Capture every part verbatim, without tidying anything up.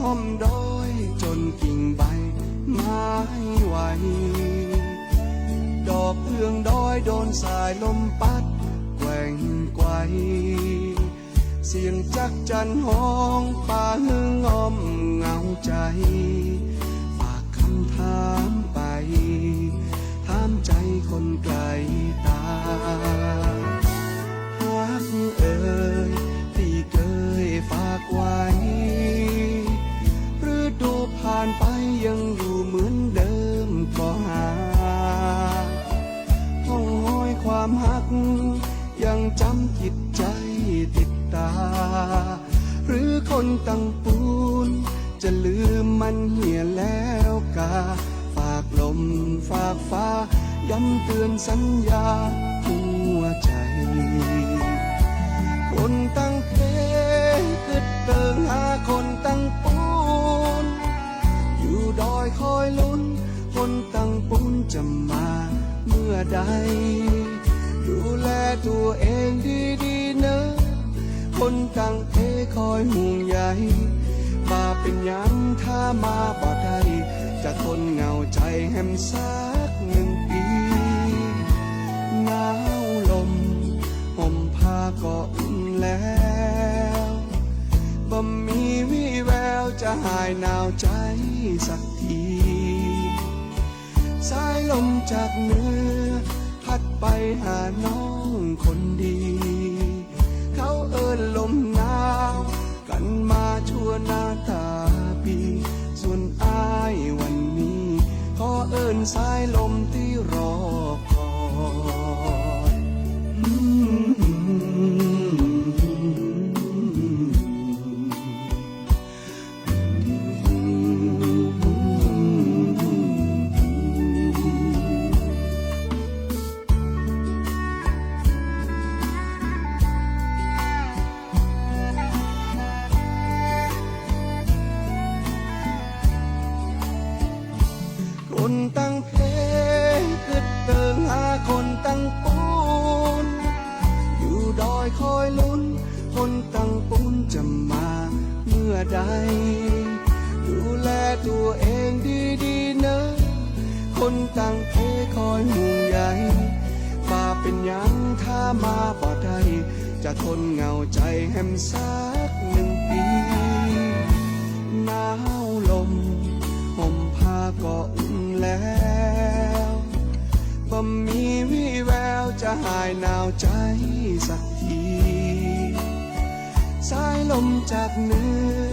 ห้อมดอยจ๋นกิ่งใบไม้ไหว ดอกเอื้องดอยโดนสายลมปั๊ดแกว่งไกว เสียงจั๊กจั่นฮ้องปาหื้อง่อมเหงาใจ๋ ฝากกำถามไป ถามใจ๋คนไก๋ต๋า ฮักเอ่ย ตี้เกยฝากไว้ ฤดูผ่านไปยังอยู่เหมือนเดิมก็หา ฮ่องฮอยความฮักยังจ๋ำจิตใจ๋ติดต๋า หรือคนตังปูน จะลืมมันเหียแล้วกา ฝากลมฝากฟ้า ย้ำเตือนสัญญาหัวใจ๋ คนตังเพกึ๊ดเติงหาคนตังปูน อยู่ดอยคอยลุ้น คนตังปูนจะมาเมื่อใด ดูแลตั๋วเองดีๆ เน่อ คนตังเพคอยห่วงใย บ่าเป๋นหยังถ้ามาบ่ได้ จะทนเหงาใจ๋แหมสักหนึ่งปี๋ หนาวลม ห่มผ้าก็อุ่นแล้ว บ่มีวี่แววจะหายหนาวใจ๋สักที สายลมจากเหนือ พัดไปหาน้องคนดี เขาเอิ้นลมหนาว กั๋นมาชั่วหน้าต๋าปี๋ ส่วนอ้ายวันนี้ ขอเอิ้นสายลมตี้รอคอย คนตังเพกึ๊ดเติงหาคนตังปูน อยู่ดอยคอยลุ้น คนตังปูนจะมาเมื่อใด ดูแลตั๋วเองดีๆ เน่อ คนตังเพคอยห่วงใย บ่าเป๋นหยังถ้ามาบ่ได้ จะทนเหงาใจ๋แหมสักหนึ่งปี๋ หนาวลม ห่มผ้าก็อุ่นแล้ว บ่มีวี่แววจะหายหนาวใจ๋สักที สายลมจากเหนือ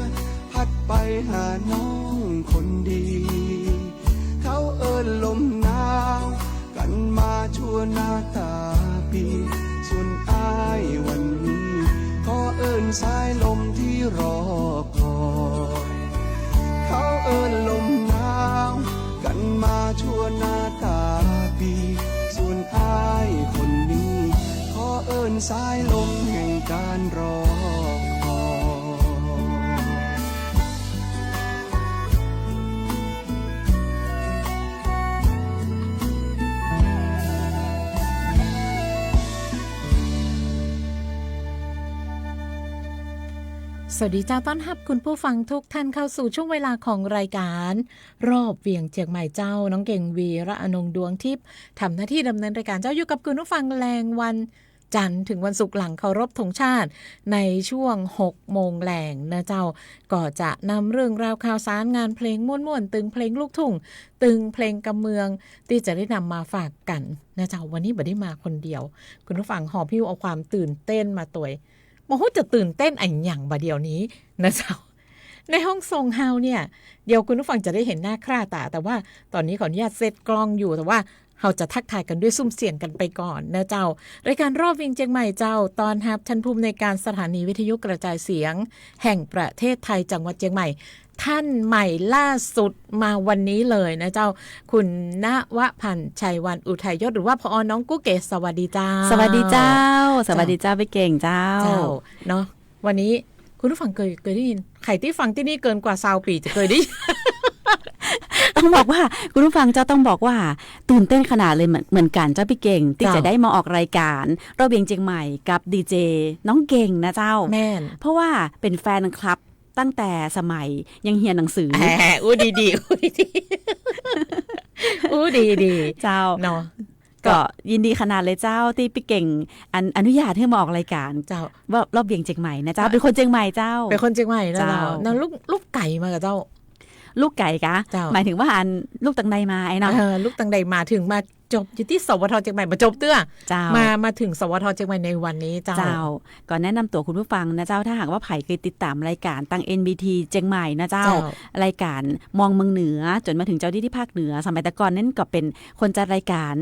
พัดไปหาน้องคนดี เขาเอิ้นลมหนาว กั๋นมาชั่วหน้าต๋าปี๋ ส่วนอ้ายวันนี้ ขอเอิ้นสายลมตี้รอคอย เขาเอิ้นลมหนาว กั๋นมาชั่วหน้าต๋าปี๋ ส่วนอ้ายคนนี้ ขอเอิ้นสายลมแห่งก๋านรอคอย สวัสดีเจ้า ต้อนฮับคุณผู้ฟังทุกท่านเข้าสู่ช่วงเวลาของรายการรอบเวียงเจียงใหม่เจ้า น้องเก่ง วีระอนงค์ ดวงทิพย์ ทำหน้าที่ดำเนินรายการเจ้า อยู่กับคุณผู้ฟังแลงวัน จันทร์ถึงวันศุกร์หลังเคารพธงชาติ ในช่วงหกโมงแลงนะเจ้า ก็จะนำเรื่องราวข่าวสารงานเพลงม่วนๆ ตึงเพลงลูกทุ่ง ตึงเพลงกำเมือง ตี้จะได้นำมาฝากกั๋นนะเจ้า วันนี้บ่ได้มาคนเดียว คุณผู้ฟังหอบหิ้วเอาความตื่นเต้นมาตวย บ่ฮู้จะตื่นเต้นอะหยังบ่าเดี่ยวนี้นะเจ้า ในห้องส่งเฮาเนี่ย เดี๋ยวคุณผู้ฟังจะได้เห็นหน้าค่าต๋า แต่ว่าต๋อนนี้ขออนุญาตเซตกล้องอยู่ แต่ว่าเฮาจะทักทายกั๋นด้วยซุ่มเสียงกั๋นไปก่อนนะเจ้า รายการรอบเวียงเจียงใหม่เจ้า ต้อนฮับท่านผู้อำนวยการสถานีวิทยุกระจายเสียงแห่งประเทศไทยจังหวัดเจียงใหม่ ท่านใหม่ล่าสุดมาวันนี้เลยนะเจ้า คุณณวพันธ์ ชัยวันอุทัยยศ หรือว่า ผอ. น้องกู้เกศ สวัสดีเจ้า สวัสดีเจ้า สวัสดีเจ้า พี่เก่งเจ้า เจ้า เนาะ วันนี้คุณผู้ฟังเกย เกยได้ยิน ใผตี้ฟังตี้นี่เกินกว่าซาวปี๋จะเกยได้ยิน ต้องบอกว่า คุณผู้ฟังเจ้าต้องบอกว่า ตื่นเต้นขนาดเลยเหมือน เหมือนกั๋นเจ้าพี่เก่ง ตี้ เจ้า จะได้มาออกรายการรอบเวียงเจียงใหม่กับดีเจน้องเก่งนะเจ้า แม่น เพราะว่าเป๋นแฟนคลับ ตั้งแต่สมัยยังเฮียนหนังสือ แหม อู้ดีๆ อู้ดีๆ อู้ดีๆ เจ้า เนาะ ก็ ก็ยินดีขนาดเลยเจ้า ตี้ปี้เก่ง อัน อนุญาตหื้อมาออกรายก๋าน เจ้า รอบ รอบเวียงเจียงใหม่นะเจ้า เจ้า เป๋นคนเจียงใหม่เจ้า เป๋นคนเจียงใหม่นะเจ้า เจ้า เนาะ ลูก ลูกไก๋มาก่อเจ้า ลูกไก๋กะ เจ้า หมายถึงว่าอัน ลูกตังใดมาไอ้เนาะ เออ ลูกตังใดมา เถิงมาจบอยู่ตี้ สวท เจียงใหม่ บ่จบเตื้อ เจ้า มา มาเถิง สวท เจียงใหม่ในวันนี้เจ้า เจ้า ก็แนะนำตั๋วคุณผู้ฟังนะเจ้า ถ้าหากว่าใผเกยติดต๋ามรายก๋านตาง เอ็นบีที เจียงใหม่นะเจ้า เจ้า รายก๋านมองเมืองเหนือ จ๋นมาเถิงเจ้าตี้ตี้ภาคเหนือ สมัยแต่ก่อนนั้นก็เป๋นคนจัดรายก๋าน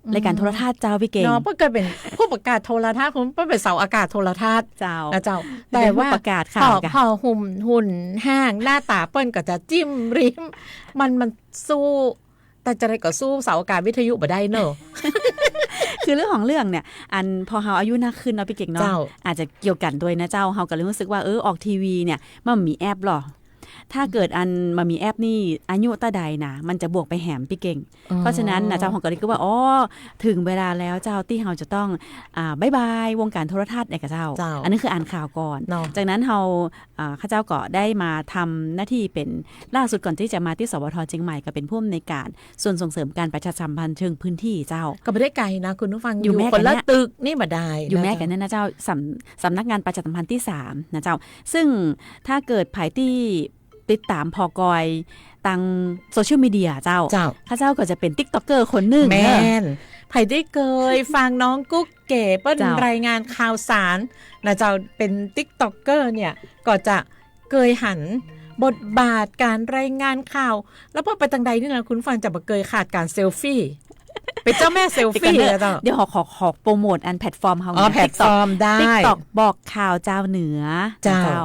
อืม รายก๋านโทรทัศน์เจ้าปี้เก่ง เนาะ เปิ้นก็เป๋นผู้ประกาศโทรทัศน์ เปิ้นเป๋นเสาอากาศโทรทัศน์ เจ้า นะเจ้า เป๋นผู้ประกาศข่าว แต่ว่า พอ กะ พอหุ่น หุ่นห่าง หน้าต๋าเปิ้นก็จะจิ้มริม มัน มันสู้ แต่จะใดก็สู้เสาอากาศวิทยุบ่ได้เนาะ คือเรื่องของเรื่องเนี่ย อันพอเฮาอายุนักขึ้นเนาะปี้เก่งเนาะ เจ้า อาจจะเกี่ยวกั๋นตวยนะเจ้า เฮาก็เลยฮู้สึกว่า เออ ออกทีวีเนี่ย มันบ่มีแอปหรอ ถ้าเกิดอันบ่มีแอปนี่ อายุเต้าใดนะ มันจะบวกไปแหมปี้เก่ง อ๋อ เพราะฉะนั้นนะเจ้า เฮาก็เลยกึ๊ดว่า อ๋อ เถิงเวลาแล้วเจ้า ตี้เฮาจะต้อง อ่า บ๊ายบายวงก๋านโทรทัศน์เนี่ยกะเจ้า เจ้า อันนี้คืออ่านข่าวก่อน เนาะ จากนั้นเฮา อ่า ข้าเจ้าก็ได้มาทำหน้าตี้เป๋น ล่าสุดก่อนตี้จะมาตี้ สวท เจียงใหม่ ก็เป๋นผู้อำนวยก๋านส่วนส่งเสริมการประชาสัมพันธ์เชิงพื้นที่เจ้า ก็บ่ได้ไก๋นะคุณผู้ฟัง อยู่ อยู่ แม่ คนละ กั๋นเนี่ย ตึกนี่บ่ได้ อยู่ นะ แม่ เจ้า กั๋นเนี่ยนะเจ้า สำ สำนักงานประชาสัมพันธ์ตี้สามนะเจ้า ซึ่งถ้าเกิดใผตี้ติดต๋ามผ่อกอยตางโซเชียลมีเดียเจ้า เจ้า ข้าเจ้าก็จะเป๋นติ๊กต็อกเกอร์คนนึ่ง แม่น เออ ใผตี้เกยฟังน้องกุ๊กเก๋เปิ้น เจ้า รายงานข่าวสารนะเจ้า เป๋นติ๊กต็อกเกอร์เนี่ย ก็จะ เกยหันบทบาทก๋านรายงานข่าว แล้วพอไปตางใดนี่นะ คุณผู้ฟังจะบ่เกยขาดก๋านเซลฟี่ เป๋นเจ้าแม่เซลฟี่ เดี๋ยวก่อนเนอะ นะเจ้า เดี๋ยวขอ ขอ ขอโปรโมทอันแพลตฟอร์มเฮา อ๋อ นะ แพลตฟอร์ม ติ๊กต็อก ได้ ติ๊กต็อกบอกข่าวจาวเหนือ เจ้า เจ้า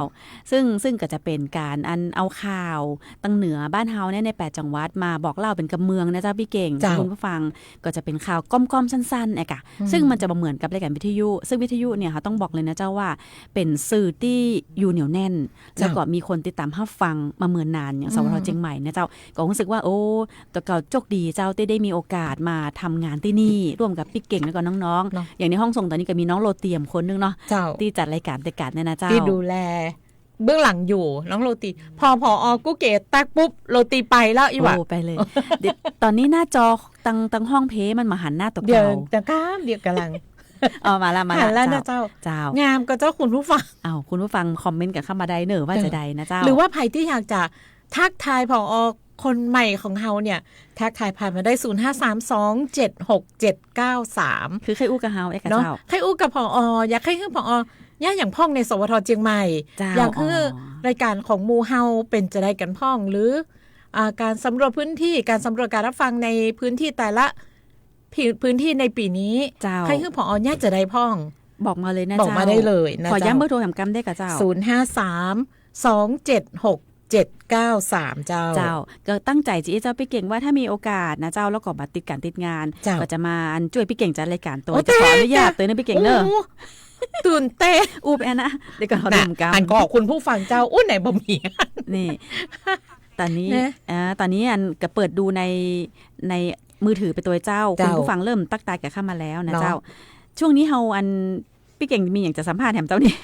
ซึ่ง ซึ่งก็จะเป๋นก๋านอันเอาข่าวตางเหนือบ้านเฮาเนี่ย ในแปดจังหวัดมาบอกเล่าเป๋นกำเมืองนะเจ้าปี้เก่ง เจ้า คุณผู้ฟัง ก็จะเป๋นข่าวก้อมๆ สั้นๆ อะกะ อืม ซึ่งมันจะบ่เหมือนกับรายก๋านวิทยุ ซึ่งวิทยุเนี่ยเฮาต้องบอกเลยนะเจ้าว่าเป๋นสื่อตี้อยู่เหนียวแน่น เจ้า แล้วก็มีคนติดต๋ามฮับฟังมาเมินนาน อย่าง อืม สวท เจียงใหม่นะเจ้า ก็ฮู้สึกว่า โอ้ ตั๋วเก่าโจคดีเจ้า ตี้ได้มีโอกาสมาทำงานตี้นี่ ร่วมกับปี้เก่งแล้วก็น้องๆ เนาะ อย่างในห้องส่งต๋อนนี้ก็มีน้องโรตีคนนึ่งเนาะ เจ้า ตี้จัดรายก๋านแต่ก๋านเนี่ยนะเจ้า ตี้ดูแลเบื้องหลังอยู่ น้องโรตี พอ ผอ กุ๊กเก๋ตั๊กปุ๊บ โรตีไปแล้วอี้หว่า โอ้ ไปเลย เดี๋ยว ต๋อนนี้หน้าจอตาง ตางห้องเพมันบ่หันหน้าตั๋วเก่า เดี๋ยวจะก้าม เดี๋ยวก่ำลัง อ๋อ มาละ มาละ หันแล้วนะเจ้า เจ้า เจ้า งามก่อเจ้าคุณผู้ฟัง อ้าว คุณผู้ฟังคอมเมนต์กั๋นเข้ามาได้เนอะ ว่า เจ้า จะใดนะเจ้า หรือว่าใผตี้อยากจะทักทาย ผอ คนใหม่ของเฮาเนี่ย ทักทายผ่านมาได้ ศูนย์ห้าสามสองเจ็ดหกเจ็ดเก้าสาม คือใค่อู้กับเฮาเอ๊ะกะ เนาะ เจ้า ใค่อู้กับ ผอ อยากใค่หื้อ ผอ เยียะหยังพ่องใน สวท เจียงใหม่ เจ้า อยากหื้อ อ๋อ รายก๋านของหมู่เฮาเป๋นจะใดกั๋นพ่อง หรือ อ่า ก๋านสำรวจพื้นตี้ ก๋านสำรวจก๋านฮับฟังในพื้นตี้แต่ละ พื้น พื้นตี้ในปี๋นี้ เจ้า ใค่หื้อ ผอ เยียะจะใดพ่อง บอกมาเลยนะ บอกมา เจ้า ได้เลยนะ ขอย้ำ เจ้า เบอร์โทรแหมกำได้กะเจ้า ศูนย์ห้าสามสองเจ็ดหกเจ็ดเก้าสาม เจ้า เจ้า ก็ตั้งใจ๋จะอี้เจ้าปี้เก่งว่าถ้ามีโอกาสนะเจ้า แล้วก็บ่ติดก๋านติดงาน เจ้า ก็จะมาอันจ้วยปี้เก่งจัดรายก๋านตวย โอ้ จะขออนุญาตตวยนะปี้เก่งเนอะ โอ้โห ตื่นเต้น อู้แปะนะ เดี๋ยวก่อน ขอ นะ ดมกำ อันก็คุณผู้ฟังเจ้า อู้ไหนบ่มี นี่ ต๋อนนี้ นะ อ่า ต๋อนนี้อันก็เปิดดูใน ในมือถือไปตวยเจ้า เจ้า คุณผู้ฟังเริ่มตั๊กตายกั๋นเข้ามาแล้วนะ เนาะ เจ้า ช่วงนี้เฮาอัน ปี้เก่งมีหยังจะสัมภาษณ์แหมเจ้านี่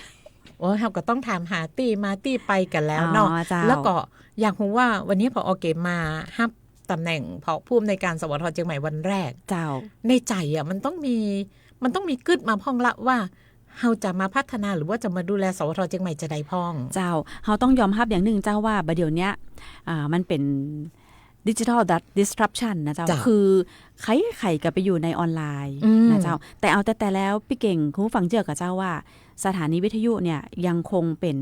โอ้ย เฮาก็ต้องถามหาตี้มาตี้ไปกั๋นแล้วเนาะ อ๋อ เจ้า แล้วก็อยากฮู้ว่าวันนี้ ผอ เก๋มาฮับต๋ำแหน่ง ผอ ผู้อำนวยก๋าน สวท เจียงใหม่วันแรก เจ้า ในใจ๋อะ มันต้องมี มันต้องมีกึ๊ดมาพ่องละว่า เฮาจะมาพัฒนาหรือว่าจะมาดูแล สวท เจียงใหม่จะใดพ่อง เจ้า เฮาต้องยอมฮับอย่างนึ่งเจ้าว่าบ่าเดี่ยวเนี้ย อ่า มันเป๋น digital disruption นะเจ้า เจ้า คือใครๆ ก็ไปอยู่ในออนไลน์ อืม นะเจ้า แต่เอาแต่ แต่แล้วปี้เก่งคุณผู้ฟังเจื้อก่อเจ้าว่า สถานีวิทยุเนี่ยยังคงเป๋น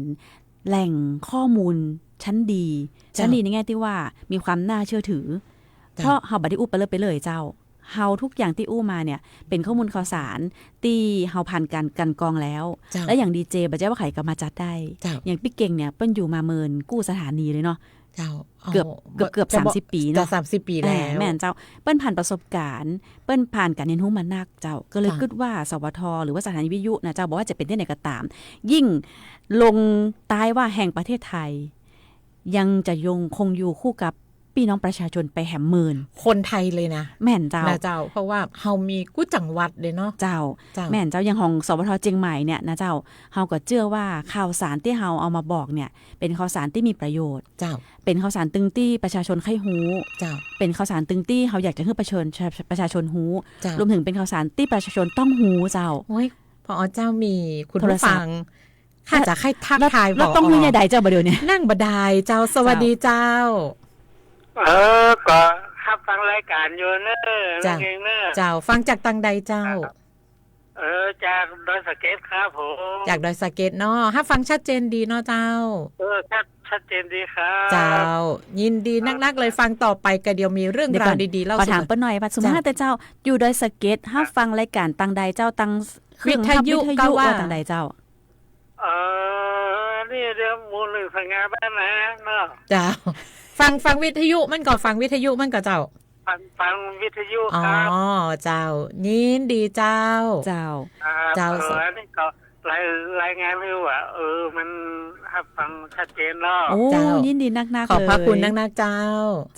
แหล่งข้อมูลชั้นดี เจ้า ชั้นดีในแง่ตี้ว่ามีความน่าเชื่อถือ เจ้า เพราะเฮาบ่ได้อู้ไปเรื่อยไปเรื่อยเจ้า เฮาทุกอย่างตี้อู้มาเนี่ยเป๋นข้อมูลข่าวสารตี้เฮาผ่านก๋านกลั่นกรองแล้ว เจ้า และอย่างดีเจบ่ใจ้ว่าใผก็มาจัดได้ เจ้า อย่างปี้เก่งเนี่ยเปิ้นอยู่มาเมินกู้สถานีเลยเนาะ เจ้า เกือบ เอา เกือบ เกือบ จะบอก สามสิบปี๋เนาะ จะสามสิบปี๋แล้ว แม่นเจ้า เปิ้นผ่านประสบก๋ารณ์ เปิ้นผ่านก๋านเฮียนฮู้มานักเจ้า ก็เลย เจ้า กึ๊ดว่า สวท หรือว่าสถานีวิทยุนะเจ้า บ่ว่าจะเป๋นตี้ไหนก็ต๋าม ยิ่งลงต้ายว่าแห่งประเทศไทย ยังจะยงคงอยู่คู่กับ ปี้น้องประชาชนไปแหมหมื่น คนไทยเลยนะ แม่นเจ้า นะเจ้า เพราะว่าเฮามีกู้จังหวัดเลยเนาะ เจ้า เจ้า แม่นเจ้า อย่างของ สวท เจียงใหม่เนี่ยนะเจ้า เฮาก็เจื้อว่าข่าวสารตี้เฮาเอามาบอกเนี่ย เป๋นข่าวสารตี้มีประโยชน์ เจ้า เป๋นข่าวสารตึงตี้ประชาชนใค่ฮู้ เจ้า เป๋นข่าวสารตึงตี้เฮาอยากจะหื้อประชาชน ประชาชนฮู้ เจ้า รวมเถิงเป๋นข่าวสารตี้ประชาชนต้องฮู้เจ้า โอ้ย ผอ.เจ้า มีคุณผู้ฟัง โทรศัพท์ ข้าจะใค่ทักทาย แล้ว แล้วต้อง ผอ.หื้อแนวใดเจ้าบ่าเดี่ยวนี้ นั่งบ่าดายเจ้า สวัสดีเจ้า เออ ก็ฮับฟังรายก๋านอยู่เน่อ เจ้า นั่นเองเน่อ เจ้า ฟังจากตางใดเจ้า เออ จากดอยสะเก็ดครับผม จากดอยสะเก็ดเนาะ ฮับฟังชัดเจนดีเนาะเจ้า เออ ชัด ชัดเจนดีครับ เจ้า ยินดีนักๆ เลย ฟังต่อไปก็เดี๋ยวมีเรื่องราวดีๆ เล่าสู่กัน เดี๋ยวก่อน ขอถามเปิ้นหน่อยว่า สมมุติ เจ้า ว่าแต่เจ้าอยู่ดอยสะเก็ด ฮับฟังรายก๋านตางใดเจ้า ตางเครื่องฮับวิทยุ วิทยุ ก็ว่า ว่าตางใดเจ้า เออ นี่เดี๋ยวหมู่หนึ่งสง่าบ้านนาเนาะ เจ้า ฟัง ฟังวิทยุ มันก็ฟังวิทยุ มันก็เจ้า ฟัง ฟังวิทยุครับ อ๋อ เจ้า ยินดีเจ้า เจ้า ครับ เจ้า เออ อันนี้ก็ราย รายงานหื้อว่า เออ มันฮับฟังชัดเจนเนาะ โอ้ เจ้า ยินดีนักๆ ขอบพระคุณ เลย นักๆ เจ้า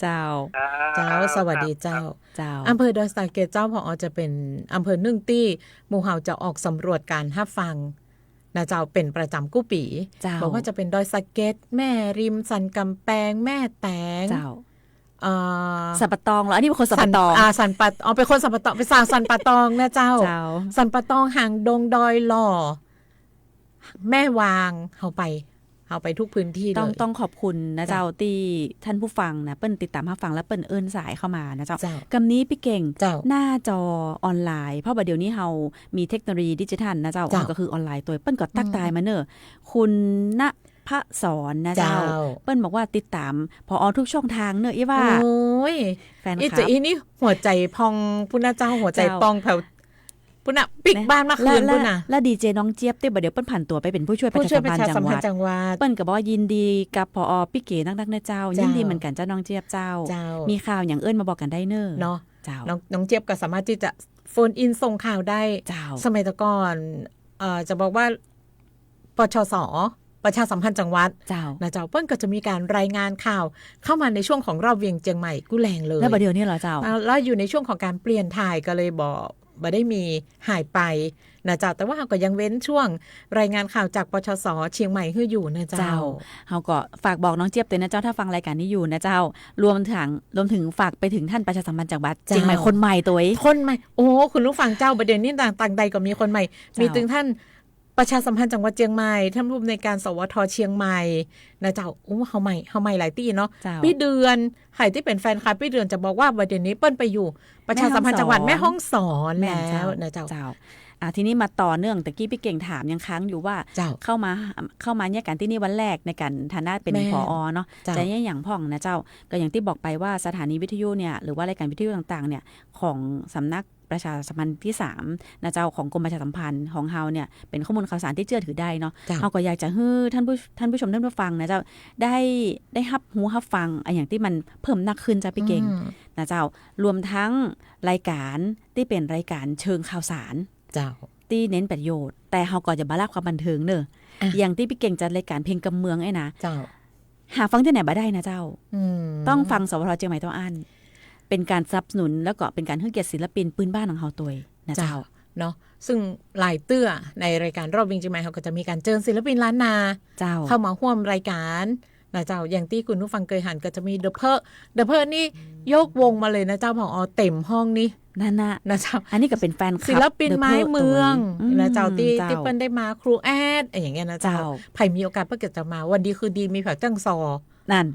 เจ้า ครับ เจ้า สวัสดีเจ้า ครับ เจ้า อำเภอดอยสะเก็ดเจ้า ผอ.จะเป๋นอำเภอนึ่งตี้หมู่เฮาจะออกสำรวจก๋านฮับฟัง นะเจ้า เป๋นประจ๋ำกู้ปี๋ เจ้า บ่ว่าจะเป๋นดอยสะเก็ด แม่ริม สันก๋ำแปง แม่แตง เจ้า เอ่อ สันป่าตองเหรอ อันนี้เป๋นคนสันป่าตอง สัน อ่า สันป่า อ๋อ เป๋นคนสันป่าตอง เป๋นสาวสันป่าตองนะเจ้า เจ้า สันป่าตอง หางดง ดอยหล่อ แม่วาง เฮาไป เฮาไปทุกพื้นตี้เลย ต้อง ต้องขอบคุณนะเจ้า เจ้า ตี้ท่านผู้ฟังนะ เปิ้นติดต๋ามฮับฟัง และเปิ้นเอิ้นสายเข้ามานะเจ้า เจ้า กำนี้ปี้เก่ง เจ้า หน้าจอออนไลน์ เพราะบ่าเดี่ยวนี้เฮามีเทคโนโลยีดิจิทัลนะเจ้า เจ้า ก็คือออนไลน์ตวย เปิ้นก็ตั๊ก อืม ตายมาเน่อ คุณณพศรนะเจ้า เจ้า เปิ้นบอกว่าติดต๋าม ผอ.ทุกช่องทางเน่อ อี้ว่า โอ้ย แฟนคลับ อี้จะอี้นี่หัวใจ๋ปองปู๊นนะเจ้า หัวใจ๋ปองแผว เจ้า ปู๊นน่ะ ปิ๊กบ้านเมื่อคืนปู๊นน่ะ และ และ และดีเจน้องเจี๊ยบตี้บ่าเดี่ยวเปิ้นผันตั๋วไปเป๋นผู้ช่วยประชาสัมพันธ์จังหวัด ผู้ช่วยประชาสัมพันธ์จังหวัด เปิ้นก็บอกว่ายินดีกับ ผอ. ปิ๊กเก๋นักๆ เน่อเจ้า เจ้า ยินดีเหมือนกั๋นเจ้าน้องเจี๊ยบเจ้า เจ้า มีข่าวอย่างอื่นมาบอกกั๋นได้เน่อ เนาะ เจ้า น้อง น้องเจี๊ยบก็สามารถตี้จะโฟนอินส่งข่าวได้ เจ้า สมัยแต่ก่อน เอ่อ จะบอกว่า ปชส ประชาสัมพันธ์จังหวัด เจ้า นะเจ้า เปิ้นก็จะมีก๋านรายงานข่าวเข้ามาในช่วงของรอบเวียงเจียงใหม่กู้แลงเลย แล้วบ่าเดี่ยวนี้เหรอเจ้า อ่า แล้วอยู่ในช่วงของก๋านเปลี่ยนถ่ายก็เลยบ่ บ่ได้มีหายไปนะเจ้า แต่ว่าเฮาก็ยังเว้นช่วงรายงานข่าวจาก ปชส เจียงใหม่หื้ออยู่นะเจ้า เจ้า เฮาก็ฝากบอกน้องเจี๊ยบตวยนะเจ้า ถ้าฟังรายก๋านนี้อยู่นะเจ้า รวมเถิง รวมเถิงฝากไปเถิงท่านประชาสัมพันธ์จังหวัด เจ้า เจียงใหม่คนใหม่ตวย คนใหม่ โอ้ คุณผู้ฟังเจ้า บ่าเดี่ยวนี้ตาง ตางใดก็มีคนใหม่ เจ้า มีตึงท่าน ประชาสัมพันธ์จังหวัดเจียงใหม่ ท่านผู้อำนวยการ สวท เจียงใหม่ นะเจ้า โอ้ เฮาใหม่ เฮาใหม่หลายตี้เนาะ เจ้า ปี้เดือน ใผตี้เป๋นแฟนคลับปี้เดือนจะบอกว่า บ่าเดี่ยวนี้เปิ้นไปอยู่ประชาสัมพันธ์จังหวัดแม่ฮ่องสอน แม่ฮ่องสอน แม่นเจ้า แล้วนะเจ้า เจ้า อ่ะ ทีนี้มาต่อเนื่อง ตะกี้ปี้เก่งถามยังค้างอยู่ว่า เจ้า เข้ามา เข้ามาเยียะก๋านตี้นี่วันแรกในก๋านฐานะเป๋น แม่น ผอ. เนาะ เจ้า จะเยียะหยังพ่องนะเจ้า ก็อย่างตี้บอกไปว่าสถานีวิทยุเนี่ย หรือว่ารายก๋านวิทยุต่างๆ เนี่ย ของสำนัก ประชาสัมพันธ์ตี้สามนะเจ้า ของกรมประชาสัมพันธ์ของเฮาเนี่ย เป๋นข้อมูลข่าวสารตี้เจื้อถือได้เนาะ เจ้า เฮาก็อยากจะหื้อท่านผู้ ท่านผู้ชมท่านผู้ฟังนะเจ้า ได้ ได้ฮับฮู้ฮับฟังอะหยังตี้มันเพิ่มนักขึ้นเจ้าปี้เก่ง อืม นะเจ้า รวมทั้งรายก๋านตี้เป๋นรายก๋านเชิงข่าวสาร เจ้า ตี้เน้นประโยชน์ แต่เฮาก็จะบ่ละความบันเทิงเน่อ อ่ะ อย่างตี้ปี้เก่งจัดรายก๋านเพลงกำเมืองไอ้นะ เจ้า หาฟังตี้ไหนบ่ได้นะเจ้า อืม ต้องฟัง สวท เจียงใหม่เต้าอั้น เป๋นก๋านสนับสนุน แล้วก็เป๋นก๋านหื้อเกียรติศิลปินปื้นบ้านของเฮาตวยนะเจ้า เจ้า เนาะ ซึ่งหลายเตื้อในรายก๋านรอบเวียงเจียงใหม่เฮาก็จะมีก๋านเจิญศิลปินล้านนา เจ้า เข้ามาฮ่วมรายก๋านนะเจ้า อย่างตี้คุณผู้ฟังเกยหันก็จะมีเดอะเพิร์ เดอะเพิร์นี่ยกวงมาเลยนะเจ้า ผอ. เต็มห้องนี่ นั่นน่ะ นะเจ้า อันนี้ก็เป๋นแฟนคลับ ศิลปินไม้เมือง เดอะเพิร์ตวย นะเจ้า อืม ตี้ เจ้า ตี้เปิ้นได้มา ครูแอด อะอย่างเงี้ยนะเจ้า เจ้า ใผมีโอกาสเปิ้นก็จะมา วันดีคืนดีมีแผวเจิ้งซอ นั่น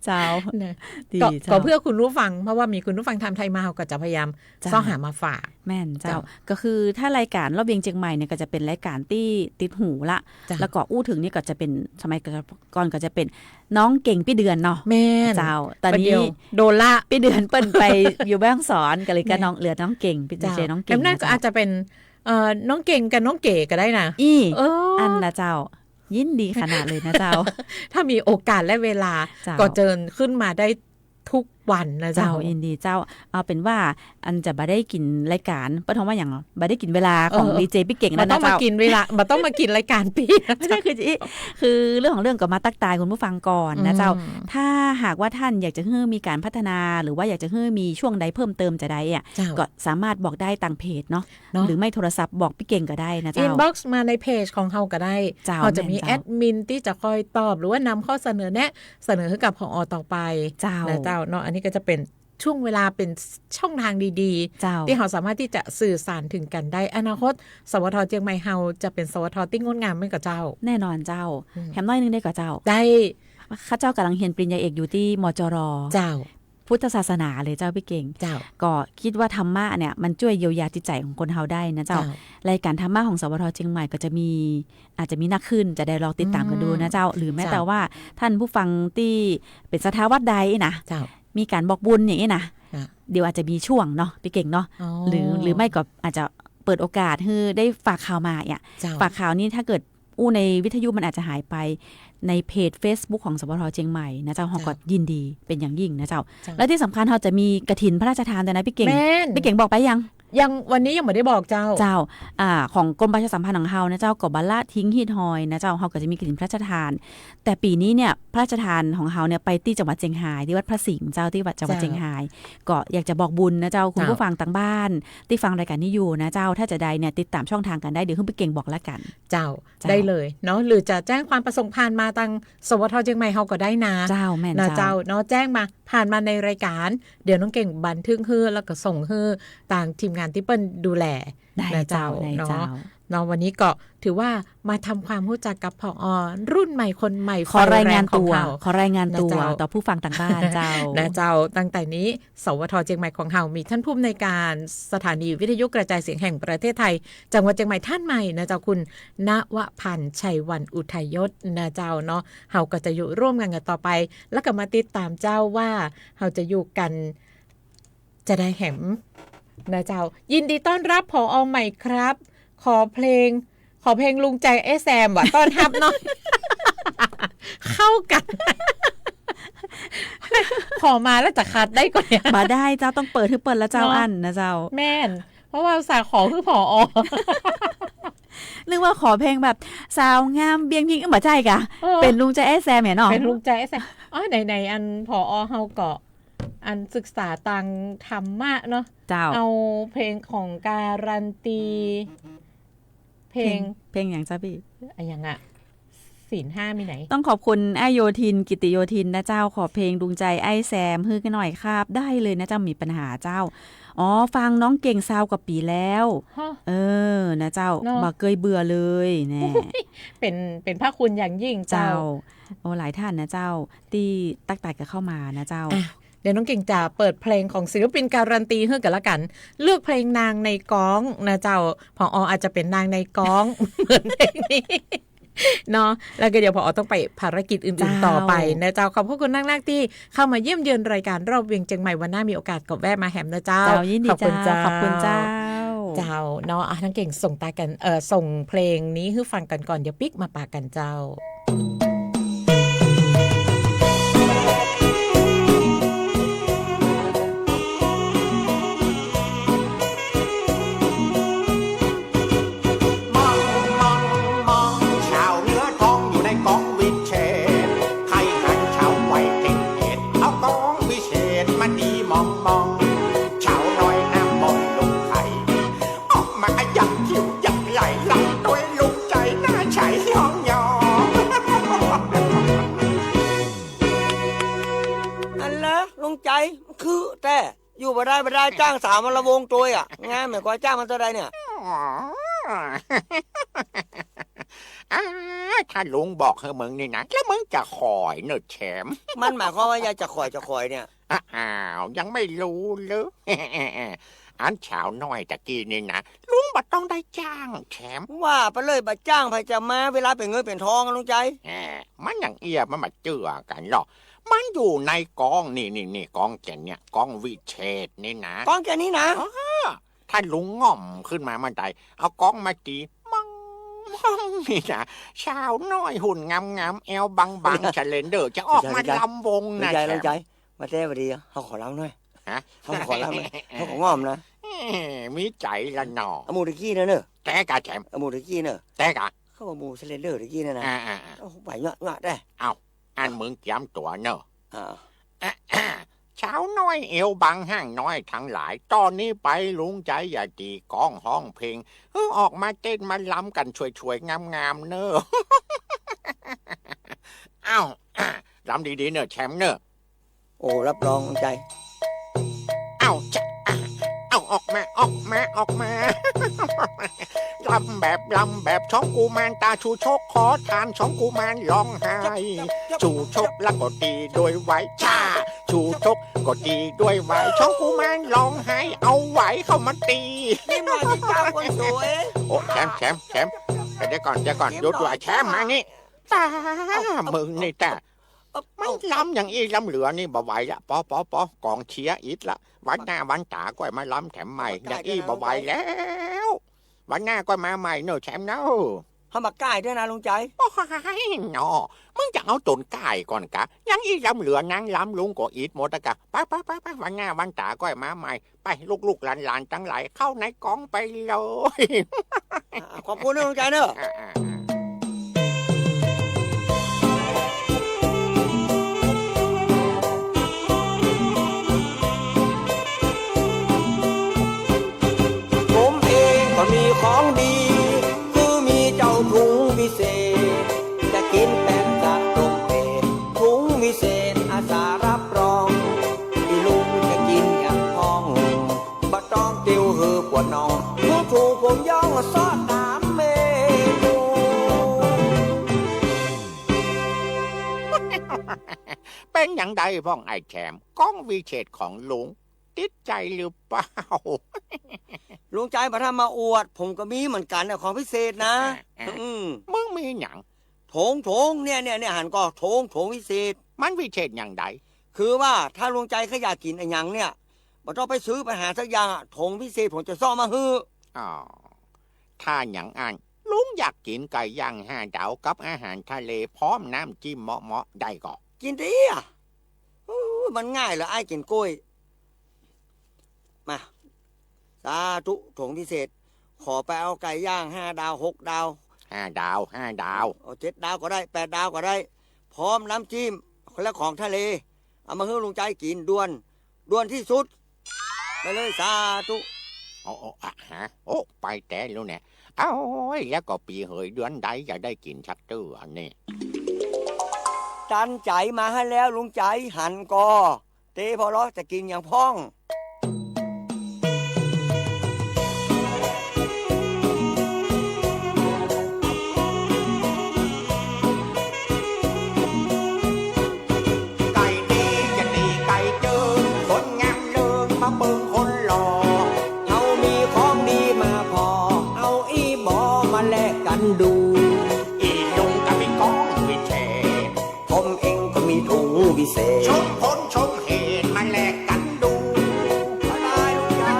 เจ้า นะ ดี ก็ เจ้า ก็เพื่อคุณผู้ฟัง เพราะว่ามีคุณผู้ฟังถามไถ่มา เฮาก็จะพยายาม เจ้า เซาะหามาฝาก แม่นเจ้า เจ้า ก็คือถ้ารายก๋านรอบเวียงเจียงใหม่เนี่ย ก็จะเป๋นรายก๋านตี้ติดหูละ เจ้า แล้วก็อู้เถิงนี่ก็จะเป๋น สมัยก่อนก็จะเป๋นน้องเก่งปี้เดือนเนาะ แม่น เจ้า ต๋อนนี้ บ่าเดี่ยวโดนละ ปี้เดือนเปิ้นไปอยู่แม่ฮ่องสอน ก็เลยก็ แม่น น้อง เหลือน้องเก่ง ปี้ เจ้า ดีเจน้องเก่ง แล้วนั่นก็ นะเจ้า อาจจะเป๋น เอ่อ น้องเก่งกับน้องเก๋ก็ได้นะ อี้ เออ อั้นนะเจ้า ยินดีขนาดเลยนะเจ้า ถ้ามีโอกาสและเวลา เจ้า ก็เจิญขึ้นมาได้ทุก วันนะเจ้า เจ้า ยินดีเจ้า เอาเป๋นว่า อันจะบ่ได้กิ๋นรายก๋าน เปิ้นฮ้องว่าหยัง บ่ได้กิ๋นเวลาของ เออ ดีเจปี้เก่งแล้วนะเจ้า บ่ต้องมากิ๋นเวลา บ่ต้องมากิ๋นรายก๋านปี้นะ ไม่ใช่ คือจะ คือเรื่องของเรื่องก็มาตั๊กตายคุณผู้ฟังก่อนนะเจ้า อืม ถ้าหากว่าต้านอยากจะหื้อมีก๋านพัฒนา หรือว่าอยากจะหื้อมีช่วงใดเพิ่มเติมจาใดอะ เจ้า ก็สามารถบอกได้ตางเพจเนาะ เนาะ หรือไม่โทรศัพท์บอกปี้เก่งก็ได้นะเจ้า อินบ็อกซ์มาในเพจของเฮาก็ได้ เจ้า เฮาจะมี แม่นเจ้า แอดมินตี้จะคอยตอบ หรือว่านำข้อเสนอแนะ เสนอหื้อกับ ผอ. ต่อไป เจ้า นะเจ้าเนาะ อันนี้ก็จะเป๋นช่วงเวลา เป๋นช่องทางดีๆ เจ้า ตี้เฮาสามารถตี้จะสื่อสารเถิงกั๋นได้ อนาคต สวท. เจียงใหม่เฮาจะเป๋น สวท. ตี้งดงามแม่นก่อเจ้า แน่นอนเจ้า อืม แถมน้อยนึ่งได้ก่อเจ้า ได้ ข้าเจ้าก่ำลังเฮียนปริญญาเอกอยู่ตี้ มจร. เจ้า พุทธศาสนาเลยเจ้าปี้เก่ง เจ้า ก็กึ๊ดว่าธรรมะเนี่ยมันจ้วยเยียวยาจิตใจ๋ของคนเฮาได้นะเจ้า เจ้า รายก๋านธรรมะของ สวท. เจียงใหม่ก็จะมี อาจจะมีนักขึ้น จะได้ลองติดต๋ามกั๋นดูนะเจ้า อืม หรือแม้ เจ้า แต่ว่าต้านผู้ฟังตี้เป๋นศรัทธาวัดใดนะ เจ้า มีก๋านบอกบุญอย่างนี้นะ อ่ะ เดี๋ยวอาจจะมีช่วงเนาะปี้เก่งเนาะ อ๋อ หรือ หรือไม่ก็อาจจะเปิดโอกาสหื้อได้ฝากข่าวมาอ่ะ เจ้า ฝากข่าวนี่ถ้าเกิดอู้ในวิทยุมันอาจจะหายไป ในเพจเฟซบุ๊กของ สวท. เจียงใหม่นะเจ้า เฮาก็ เจ้า ยินดีเป๋นอย่างยิ่งนะเจ้า เจ้า และตี้สำคัญเฮาจะมีกฐินพระราชทานด้วยนะปี้เก่ง แม่น ปี้เก่งบอกไปยัง ยัง วันนี้ยังบ่ได้บอกเจ้า เจ้า อ่า ของกรมประชาสัมพันธ์ของเฮานะเจ้า ก็บ่ละทิ้งฮีดฮอยนะเจ้า เฮาก็จะมีกฐินพระราชทาน แต่ปี๋นี้เนี่ย พระราชทานของเฮาเนี่ยไปตี้จังหวัดเจียงฮาย ตี้วัดพระสิงห์เจ้า ตี้วัดจังหวัด เจ้า เจียงฮาย ก็อยากจะบอกบุญนะเจ้า คุณ เจ้า ผู้ฟังตางบ้าน ตี้ฟังรายก๋านนี้อยู่นะเจ้า ถ้าจาใดเนี่ย ติดต๋ามช่องทางกั๋นได้ เดี๋ยวหื้อปี้เก่งบอกละกั๋น เจ้า เจ้า ได้เลยเนาะ หรือจะแจ้งความประสงค์ผ่านมาตาง สวท. เจียงใหม่เฮาก็ได้นะ เจ้า แม่น นะ เจ้า เจ้าเนาะ แจ้งมา ผ่านมาในรายก๋าน เดี๋ยวน้องเก่งบันทึกหื้อ แล้วก็ส่งหื้อตางทีมงานตี้เปิ้นดูแล ได้ นะเจ้า เจ้า ได้ เนาะ เจ้า เนาะ วันนี้ก็ถือว่ามาทำความฮู้จักกับ ผอ. รุ่นใหม่คนใหม่ ขอรายงานตั๋ว ไฟแรงของเฮา ขอรายงานตั๋ว นะเจ้า ต่อผู้ฟังตางบ้านเจ้า นะเจ้า ตั้งแต่นี้ สวท. เจียงใหม่ของเฮามีต้านผู้อำนวยก๋านสถานีวิทยุกระจายเสียงแห่งประเทศไทย จังหวัดเจียงใหม่ต้านใหม่นะเจ้า คุณณวพันธ์ ชัยวันอุทยศนะเจ้าเนาะ เฮาก็จะอยู่ร่วมกั๋นกั๋นต่อไป แล้วก็มาติดต๋ามเจ้าว่าเฮาจะอยู่กั๋น จาใดแหม นะเจ้า ยินดีต้อนรับ ผอ. ใหม่ครับ ขอเพลง ขอเพลงลุงใจ๋ไอ้แซมว่ะ ต้อนฮับเนาะ เข้ากั๋น ขอมาแล้วจะขัดได้ก่อเนี่ย บ่ได้เจ้า ต้องเปิดหื้อเปิ้นแล้วเจ้า เนาะ อั้นนะเจ้า แม่น เพราะว่าอุตส่าห์ขอหื้อ ผอ. นึกว่าขอเพลงแบบสาวงามเวียงพิงค์ เอ้ย บ่ใจ้ก่ะ เออ เป๋นลุงใจ๋ไอ้แซมแหมเนาะ เป๋นลุงใจ๋ไอ้แซม อ๋อ ไหนๆ อัน ผอ. เฮาก็ อันศึกษาตางธรรมะเนาะ เจ้า เอาเพลงของการันตี เพลง เพลง เพลงหยังเจ้าปี้ อะหยังอะ ศีลห้ามีไหน ต้องขอบคุณอ้ายโยธิน กิตติโยธินนะเจ้า ขอเพลงดวงใจอ้ายแซมหื้อหน่อยครับ ได้เลยนะเจ้า บ่มีปัญหาเจ้า อ๋อ ฟังน้องเก่งซาวกว่าปี๋แล้ว ฮะ เออ นะเจ้า เนาะ บ่เกยเบื่อเลยแน่ เป๋น เป๋นพระคุณอย่างยิ่งเจ้า เจ้า โอ้ หลายท่านนะเจ้า ตี้ตั๊กตายกั๋นเข้ามานะเจ้า อ่ะ เดี๋ยวน้องเก่งจะเปิดเพลงของศิลปินการันตีหื้อกั๋นละกั๋น เลือกเพลงนางในก๊องนะเจ้า ผอ. อาจจะเป๋นนางในก๊อง เหมือนเพลงนี้ เนาะ แล้วก็เดี๋ยว ผอ. ต้องไปภารกิจอื่นๆ เจ้า ต่อไปนะเจ้า ขอบพระคุณนักๆ ตี้เข้ามาเยี่ยมเยือนรายการรอบเวียงเจียงใหม่ วันหน้ามีโอกาสก็แวะมาแหมนะเจ้า เจ้า ยินดี ขอบคุณเจ้า เจ้า ขอบคุณเจ้า เจ้า เนาะ อ่ะ น้องเก่งส่งตากั๋น เอ่อ ส่งเพลงนี้หื้อฟังกั๋นก่อน เดี๋ยวปิ๊กมาปะกั๋นเจ้า มอง มอง มอง ชาวเหนือท้องอยู่ในก๊องวิเศษ ใครหันชาวไหว้เก่งเกต เอาก๊องวิเศษมาตีมองมอง ชาวน้อยน้ำมนต์ลุงไข่ ออกมาขยับคิ้วยักไหล่ ลำตัวยลุงใจ๋หน้าใสยองยอง อันละลุงใจ๋ คือแต๊ อยู่บ่ได้บ่ได้ จ้างสาวมาละวงตวยอะ งานแหม ขอจ้างมันเต้าใดเนี่ย อ้า ถ้าลุงบอกหื้อมึงนี่นะ แล้วมึงจะขอยเนอะแชม มันหมายความว่าหยังจะขอย จะขอยเนี่ย อ้าว ยังไม่รู้เหรอ อันสาวน้อยตะกี้นี่นะ ลุงบ่ต้องได้จ้างแชม ว่าไปเลย บ่จ้างใผจะมา เวลาเป๋นเงินเป๋นทองอะลุงใจ๋ แหม มันยังเอี้ย มันบ่เจื้อกั๋นหรอก มันอยู่ในก๊อง นี่ นี่ นี่ ก๊องแก่นเนี่ย ก๊องวิเศษนี่นะ ก๊องแก่นนี่นะ อ้อ ถ้าลุงง่อมขึ้นมาเมื่อใด เอาก๊องมาตี มอง มอง นี่นะ สาวน้อยหุ่นงามๆ แอวบางๆ สเลนเดอร์ จะออกมาลำวงนะ ลุงใจ๋ แชม ลุงใจ๋ มาแต๊พอดี เฮาขอลำหน่อย ฮะ เฮาขอลำหน่อย เฮาของ้อมนะ เอ้ย มีใจ๋ละหนอ อะหมู่ตะกี้นั่นเน่อ แต๊ก่ะแถม อะหมู่ตะกี้เน่อ แต๊ก่ะ เขาว่าหมู่สไลเดอร์ตะกี้นั่นนะ อ่าๆๆ โอ้ ไหวเนาะ เนาะ แต๊ เอ้า อั้นมึงเกียมตั๋วเน่อ อ่า สาวน้อยเอวบางฮ้างน้อยตังหลาย ต๋อนนี้ไปลุงใจ๋จะตี๋ก้องฮ้องเพลง หื้อออกมาเต้นมาลำกั๋นสวยๆ งามๆ เน่อ เอ้า ลำดีๆ เน่อแถมเน่อ โอ้ รับรองลุงใจ๋ เอ้าจะ เอ้า ออกมา ออกมา ออกมา ลำแบบ ลำแบบ สองกุมารต๋าชูชก ขอทานสองกุมารร้องไห้ ชูชกแล้วก็ตี๋ด้วยไหว จ้า ชูชกก็ตี๋ด้วยไหว สองกุมารร้องไห้ เอาไหวเข้ามาตี๋ นี่มาสิจ้าคนสวย โอ้ แถม แถม แถม เดี๋ยวก่อน เดี๋ยวก่อน เดี๋ยวก่อน หยุด หยุด ไอ้แถม มานี่ ต๋า มึงนี่ต๋า มันลำอย่างอี้ลำเหลือนี่บ่ไหวละ ปอ ปอ ปอ ก๋องเชียร์อิดละ วันหน้าวันต๋าก้อยมาลำแถมใหม่ อย่างอี้บ่ไหวแล้ว วันหน้าก้อยมาใหม่เน่อแถมเน่อ เฮามาก้ายด้วยนะลุงใจ๋ โอ้ยหนอ มึงจะเอาต๋นก้ายก่อนกะ อย่างอี้ลำเหลือนางลำลุงก็อิดหมดละกะ ไป ไป ไป ไป วันหน้าวันต๋าก้อยมาใหม่ ไป ลูกๆ หลานๆ ตังหลาย เข้าในก๋องไปเลย อ่า ขอบคุณนะลุงใจ๋เน่อ อ่าๆๆ ผมเองก็มีของดี คือมีเจ้าถุงวิเศษ จะกิ๋นแปมจะต้มเป็ด ถุงวิเศษอาสารับรอง อีลุงจะกิ๋นอย่างพ่อง บ่ต้องติวหื้อปวดน่อง หื้อถูกผมย่องซอดต๋ามเมนู เป๋นอย่างใดพ่องไอ้แถม ของวิเศษของลุง ติดใจ๋หรือเปล่า ลุงใจ๋บ่ต้องมาอวด ผมก็มีเหมือนกั๋นน่ะ ของวิเศษนะ อ่าๆ อืม มึงมีหยัง ถง ถง เนี่ย เนี่ย เนี่ย หันก่อ ถง ถงวิเศษ มันวิเศษอย่างใด คือว่าถ้าลุงใจ๋ใค่อยากกิ๋นอะหยังเนี่ย บ่ต้องไปซื้อไปหาสักอย่างอะ ถงวิเศษผมจะเซาะมาหื้อ อ๋อ ถ้าอย่างอั้น ลุงอยากกิ๋นไก่ย่างห้าดาวกับอาหารทะเลพร้อมน้ำจิ้มเหมาะๆ ได้ก่อ กิ๋นตี้อะ อู้ มันง่ายเหรอ อ้ายกิ๋นก้วย มา สาธุ ถงวิเศษ ขอไปเอาไก่ย่างห้าดาว หกดาว ห้าดาว ห้าดาว เอาเจ็ดดาวก็ได้ แปดดาวก็ได้ พร้อมน้ำจิ้มและของทะเล เอามาหื้อลุงใจ๋กิ๋นด่วน ด่วนที่สุด ไปเลย สาธุ โอ้ โอ้ อะฮะ โอ้ ไปแต๊ลูกเนี่ย เอ้ย แล้วก็ปี๋เหยเดือนใดจะได้กิ๋นสักเตื้อนี่ ตันใจ๋มาหื้อแล้วลุงใจ๋ หันก่อ เตผ่อลอ จะกิ๋นอย่างพ่อง ไก่ดีจะตี้ไก่เจิง คนงามเลิงมาเปิงคนหล่อ เฮามีของดีมาผ่อ เอาอี้บ่อมาแลกกั๋นดู อีลุงก็มีของวิเศษ ผมเองก็มีถุงวิเศษ ชมผลชมเหตุมาแลกกั๋นดู สบายลุงใจ๋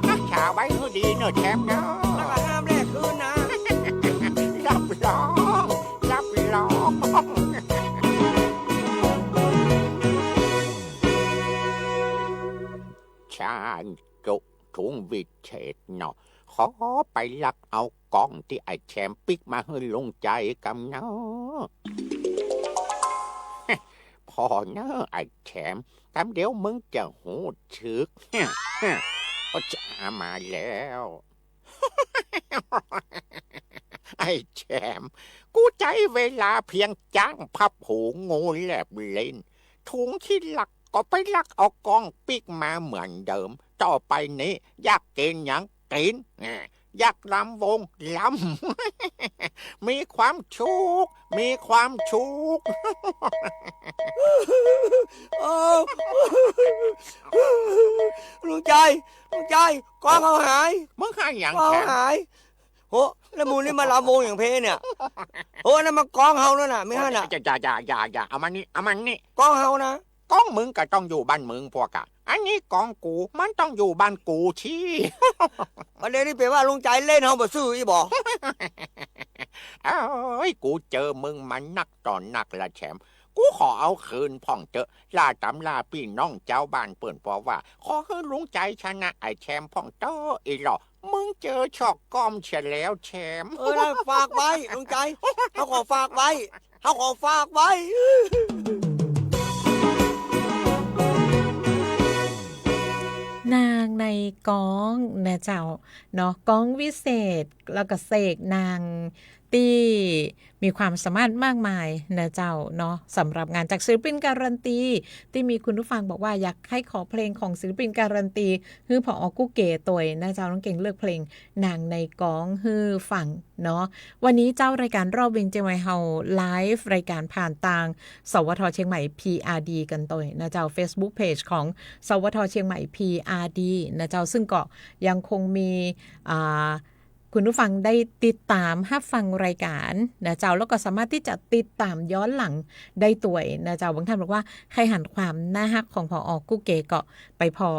รักษาไว้หื้อดีเน่อแถมเน่อ แล้วก็ห้ามแลกคืนนะ รับรอง รับรอง ช่างจุ ถุงวิเศษเนาะ ขอไปลักเอากองตี้ไอ้แถมปิ๊กมาหื้อลุงใจ๋กำเนาะ ผ่อเน่อไอ้แถม กำเดี๋ยวมึงจะฮู้สึก ก็จะมาแล้ว ไอ้แถม กูใจ๊เวลาเพียงจ๊างพับหู งูแลบลิ้น ถุงตี้ลัก ก็ไปลักเอากองปิ๊กมาเหมือนเดิม ต่อไปนี้อยากกิ๋นหยังกิ๋น อยากลำวงลำ มีความสุข มีความสุข โอ้ ลุงใจ๋ ลุงใจ๋ กองเฮาหาย มึงหายหยัง กองเฮาหาย แถม โห แล้วหมู่นี้มาลำวงอย่างเพเนี่ย โห อันนั้นมันกองเฮานั่นน่ะ ไม่หันน่ะ อย่า อย่า อย่า อย่า เอามานี่ เอามานี่ กองเฮานะ กองมึงก็ต้องอยู่บ้านมึงพวกอะ อันนี้กองกู มันต้องอยู่บ้านกูสิ ประเด็นนี้เป๋นว่าลุงใจ๋เล่นเฮาบ่ซื่ออี้บ่ เอ้ย กูเจอมึงมานักต่อนักละแถม กูขอเอาคืนพ่องเต๊อะ ล่าต๋ำล่าปี้น้องจาวบ้านเปิ้นปอว่า ขอหื้อลุงใจ๋ชนะไอ้แชมพ่องเต๊อะ อีหล่อ มึงเจอชอกก้อมเสียแล้วแชม เออ ได้ ฝากไว้ ลุงใจ๋ เฮาขอฝากไว้ เฮาขอฝากไว้ นางในก๊องนะเจ้า เนาะ ก๊องวิเศษ แล้วก็เสกนางตี้มีความสามารถมากมายนะเจ้าเนาะ สำหรับงานจากศิลปินการันตี ตี้มีคุณผู้ฟังบอกว่าอยากให้ขอเพลงของศิลปินการันตี หื้อ ผอ. กู้เก๋ตวยนะเจ้า น้องเก่งเลือกเพลงนางในก๊องหื้อฟังเนาะ วันนี้เจ้า รายก๋านรอบเวียงเจียงใหม่เฮาไลฟ์รายก๋านผ่านตาง สวท. เชียงใหม่ พีอาร์ดี กั๋นตวยนะเจ้า Facebook Page ของ สวท. เชียงใหม่ พีอาร์ดี นะเจ้า ซึ่งก็ยังคงมี อ่า คุณผู้ฟังได้ติดต๋ามฮับฟังรายก๋านนะเจ้า แล้วก็สามารถตี้จะติดต๋ามย้อนหลังได้ตวยนะเจ้า บางท่านบอกว่าใค่หันความน่าฮักของ ผอ. กู้เก๋ก็ไปผ่อ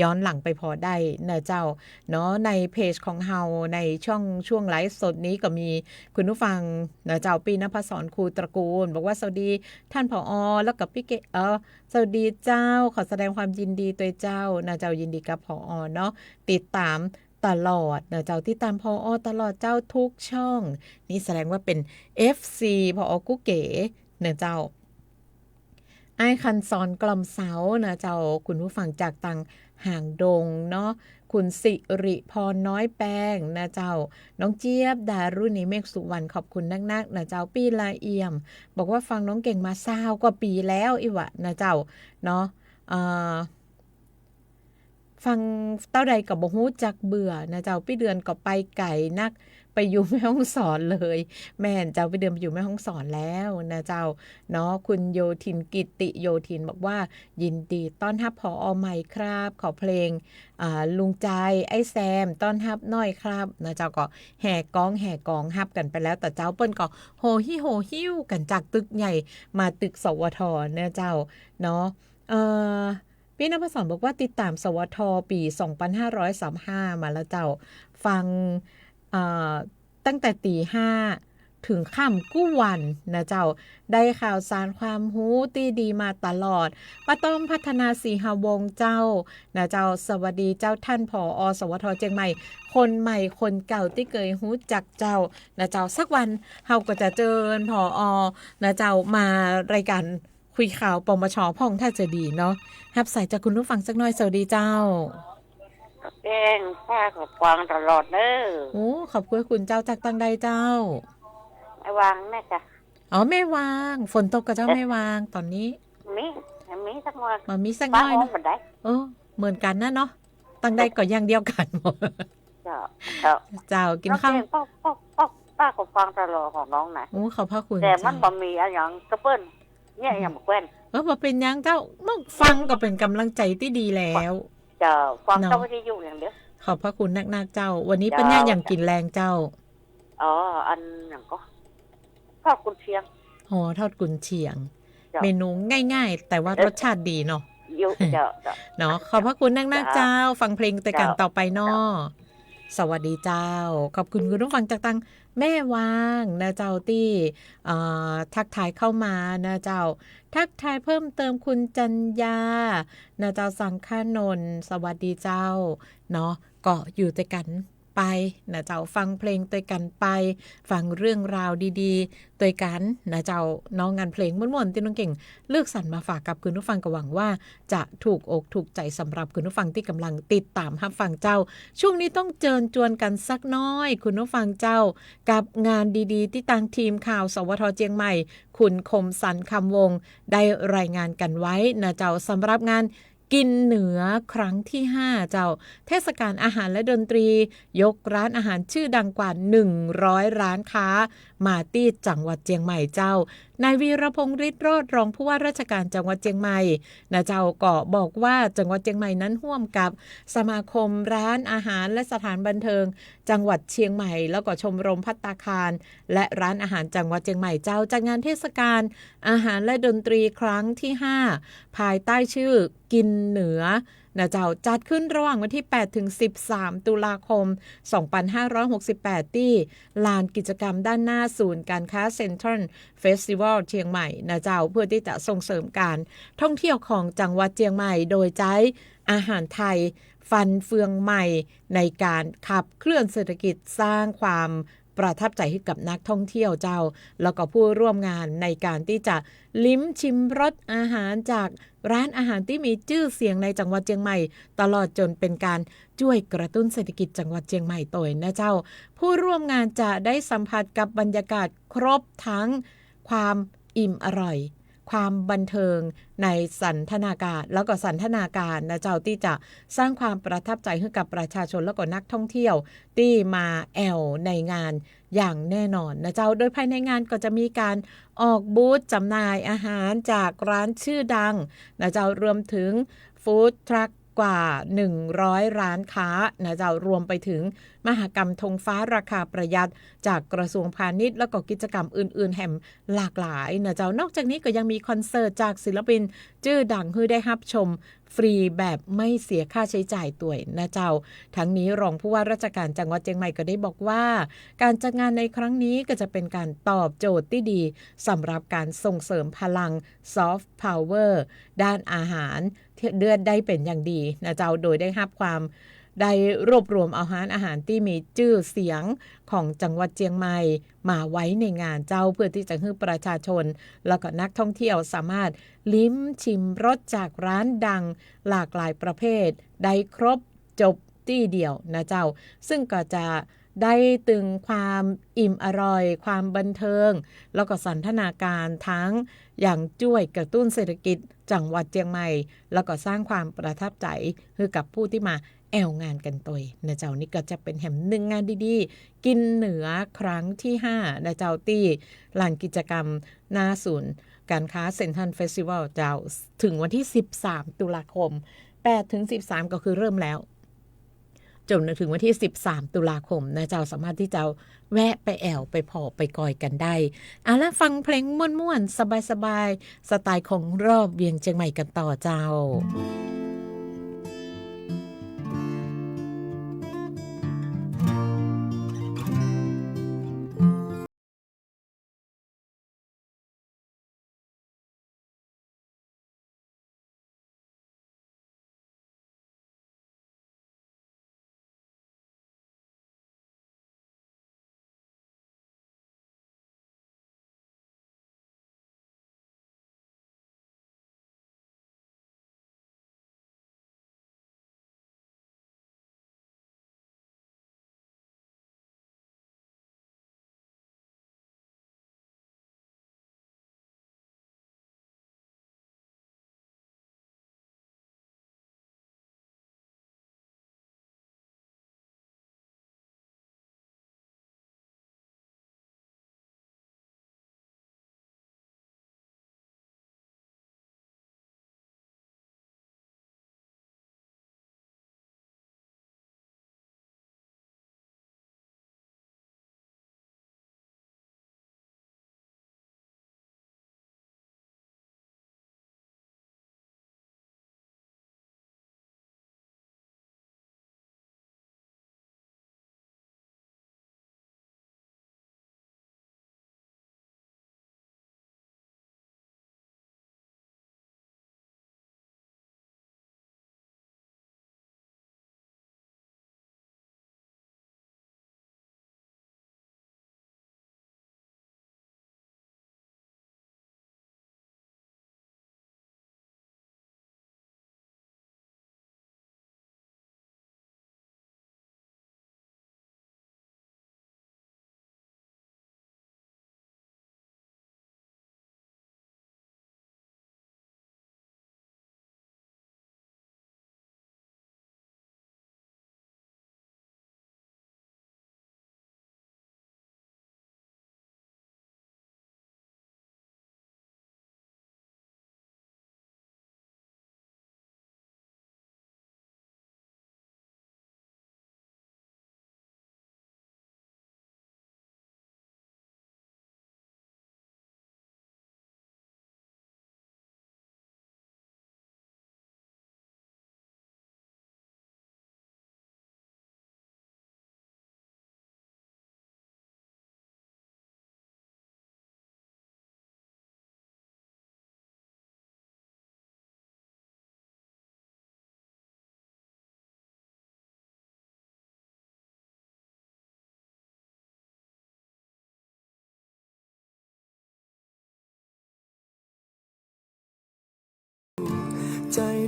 ย้อนหลังไปผ่อได้นะเจ้า เนาะ ในเพจของเฮา ในช่อง ช่วงไลฟ์สดนี้ก็มีคุณผู้ฟังนะเจ้า ปี้นภสร ครูตระกูล บอกว่า สวัสดีท่าน ผอ. แล้วก็ปี้เก๋ เอ่อ สวัสดีเจ้า ขอแสดงความยินดีตวยเจ้านะเจ้า ยินดีกับ ผอ. เนาะ ติดต๋ามตลอดนะเจ้า ติดต๋าม ผอ. ตลอดเจ้า ทุกช่อง นี่แสดงว่าเป๋น เอฟซี ผอ. กู้เก๋นะเจ้า อ้ายคันสอนกล่อมเสานะเจ้า คุณผู้ฟังจากตางหางดงเนาะ คุณสิริพรน้อยแปงนะเจ้า น้องเจี๊ยบดารุณีเมฆสุวรรณ ขอบคุณนักๆ นะเจ้า ปี้ละเอี่ยม บอกว่าฟังน้องเก่งมาซาวกว่าปี๋แล้วอี้หวานะเจ้า เนาะ เอ่อ ฟังเต้าใดก็บ่ฮู้จักเบื่อนะเจ้า ปี้เดือนก็ไปไก๋นัก ไปอยู่แม่ฮ่องสอนเลย แม่นเจ้า ปี้เดือนไปอยู่แม่ฮ่องสอนแล้วนะเจ้า เนาะ คุณโยธิน กิตติโยธิน บอกว่า ยินดีต้อนฮับ ผอ. ใหม่ครับ ขอเพลง อ่า ลุงใจ๋ ไอ้แซม ต้อนฮับหน้อยครับ นะเจ้า ก็แห่ก๊องแห่กองฮับกั๋นไปแล้ว แต่เจ้าเปิ้นก็โห่หิ้วโห่หิ้วกั๋นจากตึกใหญ่มาตึก สวท. นะเจ้า เนาะ เอ่อ ปี้นภสรบอกว่าติดต๋าม สวท. ปี๋สองปันห้าร้อยสามห้ามาแล้วเจ้า ฟัง เอ่อ ตั้งแต่ตี๋ห้าเถิงค่ำกู้วันนะเจ้า ได้ข่าวสารความฮู้ตี้ดีมาตลอด ป้าต้อม พัฒนา ศรีหวงศ์เจ้า นะเจ้า สวัสดีเจ้าท่าน ผอ. สวท. เจียงใหม่ คนใหม่คนเก่าตี้เกยฮู้จักเจ้า นะเจ้า สักวันเฮาก็จะเจิญ ผอ. นะเจ้า มารายก๋าน คุยข่าว ปมช. พ่องถ้าจะดีเนาะ ฮับสายจากคุณผู้ฟังสักหน้อย สวัสดีเจ้า เก่ง ป้าก็ฟังตลอดเน้อ โอ้ ขอบคุณเจ้า จากตางใดเจ้า แม่วางแม่จ้ะ อ๋อ แม่วาง ฝนตกก่อเจ้า แม่วาง ต๋อนนี้ มี มีสักหน่อย บ่มีสักหน่อยเนาะ ฟ้าฮ้องบ่ได้ เออ เหมือนกั๋นนะเนาะ ตางใดก็อย่างเดียวกั๋นหมด เจ้า เจ้า เจ้า กิ๋นข้าว น้องเก่ง ป้า ป้า ป้า ป้าก็ฟังตลอดของน้องนะ โอ้ ขอบพระคุณ แต่มัน เจ้า บ่มีอะหยังกระเปิ้น เนี่ยยังบ่แควน เออ บ่เป๋นหยังเจ้า น้องฟังก็เป๋นก๋ำลังใจ๋ตี้ดีแล้ว เจ้า ฟัง เนาะ เจ้าวิทยุอย่างเดียว ขอบพระคุณนักๆ เจ้า วันนี้ เจ้า เปิ้นเนี่ยอย่างกิ๋นแลงเจ้า อ๋อ อันหยังก็ ทอดกุนเชียง อ๋อ ทอดกุนเชียง เจ้า เมนูง่ายๆ แต่ว่ารสชาติดีเนาะ อยู่ เจ้า เจ้า เนาะ ขอบพระคุณนักๆ เจ้า เจ้า ฟังเพลงตวยกั๋น เจ้า ต่อไปเนาะ เจ้า สวัสดีเจ้า ขอบคุณคุณผู้ฟังจากตางแม่วางนะเจ้า ตี้ เอ่อ ทักทายเข้ามานะเจ้า ทักทายเพิ่มเติมคุณจัญญานะเจ้า สังขนนท์ สวัสดีเจ้า เนาะ ก็อยู่ตวยกั๋นไปนะเจ้า ฟังเพลงตวยกั๋นไป ฟังเรื่องราวดีๆ ตวยกั๋นนะเจ้า เนาะ งานเพลงม่วนๆ ตี้น้องเก่งเลือกสรรมาฝากกับคุณผู้ฟัง ก็หวังว่า จะถูกอกถูกใจ๋สำหรับคุณผู้ฟังตี้ก่ำลังติดต๋ามฮับฟังเจ้า ช่วงนี้ต้องเจิญจวนกั๋นสักหน้อย คุณผู้ฟังเจ้า กับงานดีๆ ตี้ตางทีมข่าว สวท. เจียงใหม่ คุณคมสันต์ คำวงศ์ ได้รายงานกั๋นไว้นะเจ้า สำหรับงานกินเหนือครั้งที่ห้าเจ้า เทศกาลอาหารและดนตรี ยกร้านอาหารชื่อดังกว่าหนึ่งร้อยร้านค้า มาตี้จังหวัดเจียงใหม่เจ้า นายวีรพงษ์ ฤทธิ์โรจน์ รองผู้ว่าราชการจังหวัดเจียงใหม่นะเจ้า ก็บอกว่าจังหวัดเจียงใหม่นั้นฮ่วมกับสมาคมร้านอาหารและสถานบันเทิงจังหวัดเชียงใหม่ แล้วก็ชมรมภัตตาคารและร้านอาหารจังหวัดเจียงใหม่เจ้า จัดงานเทศกาลอาหารและดนตรีครั้งที่ห้า ภายใต้ชื่อกินเหนือ นะเจ้า จัดขึ้นระหว่างวันที่แปดถึงสิบสามตุลาคมสองปันห้าร้อยหกสิบแปด ตี้ลานกิจกรรมด้านหน้าศูนย์การค้าเซ็นทรัลเฟสติวัลเจียงใหม่นะเจ้า เพื่อตี้จะส่งเสริมการท่องเที่ยวของจังหวัดเจียงใหม่ โดยใจ๊อาหารไทยฟันเฟืองใหม่ในการขับเคลื่อนเศรษฐกิจ สร้างความประทับใจ๋หื้อกับนักท่องเที่ยวเจ้า แล้วก็ผู้ร่วมงานในการตี้จะลิ้มชิมรสอาหารจากร้านอาหารตี้มีจื้อเสียงในจังหวัดเจียงใหม่ ตลอดจ๋นเป๋นก๋านจ้วยกระตุ้นเศรษฐกิจจังหวัดเจียงใหม่ตวยนะเจ้า ผู้ร่วมงานจะได้สัมผัสกับบรรยากาศครบทั้งความอิ่มอร่อย ความบันเทิงในสันทนาการ แล้วก็สันทนาการนะเจ้า ตี้จะสร้างความประทับใจ๋หื้อกับประชาชน แล้วก็นักท่องเที่ยวตี้มาแอ่วในงานอย่างแน่นอนนะเจ้า โดยภายในงานก็จะมีการออกบูธจำหน่ายอาหารจากร้านชื่อดังนะเจ้า รวมถึงฟู้ดทรัคกว่าหนึ่งร้อยร้านค้านะเจ้า รวมไปถึงมหกรรมธงฟ้าราคาประหยัดจากกระทรวงพาณิชย์ แล้วก็กิจกรรมอื่นๆ แหมหลากหลายนะเจ้า นอกจากนี้ก็ยังมีคอนเสิร์ตจากศิลปินจื้อดังหื้อได้ฮับชมฟรีแบบไม่เสียค่าใช้จ่ายตวยนะเจ้า ทั้งนี้รองผู้ว่าราชการจังหวัดเจียงใหม่ก็ได้บอกว่า การจัดงานในครั้งนี้ก็จะเป๋นก๋านตอบโจทย์ตี้ดีสำหรับการส่งเสริมพลังซอฟต์พาวเวอร์ด้านอาหาร เลือกได้เป๋นอย่างดีนะเจ้า โดยได้ฮับความ ได้รวบรวมเอาฮ้านอาหารตี้มีจื้อเสียงของจังหวัดเจียงใหม่มาไว้ในงานเจ้า เพื่อตี้จะหื้อประชาชน แล้วก็นักท่องเที่ยวสามารถลิ้มชิมรสจากร้านดังหลากหลายประเภทได้ครบจบตี้เดียวนะเจ้า ซึ่งก็จะได้ตึงความอิ่มอร่อย ความบันเทิง แล้วก็สันทนาการ ทั้งยังจ้วยกระตุ้นเศรษฐกิจจังหวัดเจียงใหม่ แล้วก็สร้างความประทับใจ๋หื้อกับผู้ตี้มาแอ่วงานกั๋นตวยนะเจ้า นี่ก็จะเป๋นแหมหนึ่งงานดีๆ กินเหนือครั้งที่ห้านะเจ้า ตี้ลานกิจกรรมหน้าศูนย์การค้าเซ็นทรัลเฟสติวัลเจ้า ถึงวันที่สิบสามตุลาคม แปดถึงสิบสามก็คือเริ่มแล้ว จ๋นถึงวันที่สิบสามตุลาคมนะเจ้า สามารถตี้จะแวะไปแอ่วไปผ่อไปกอยกั๋นได้ เอาละ ฟังเพลงม่วนๆ สบายๆ สไตล์ของรอบเวียงเจียงใหม่กั๋นต่อเจ้า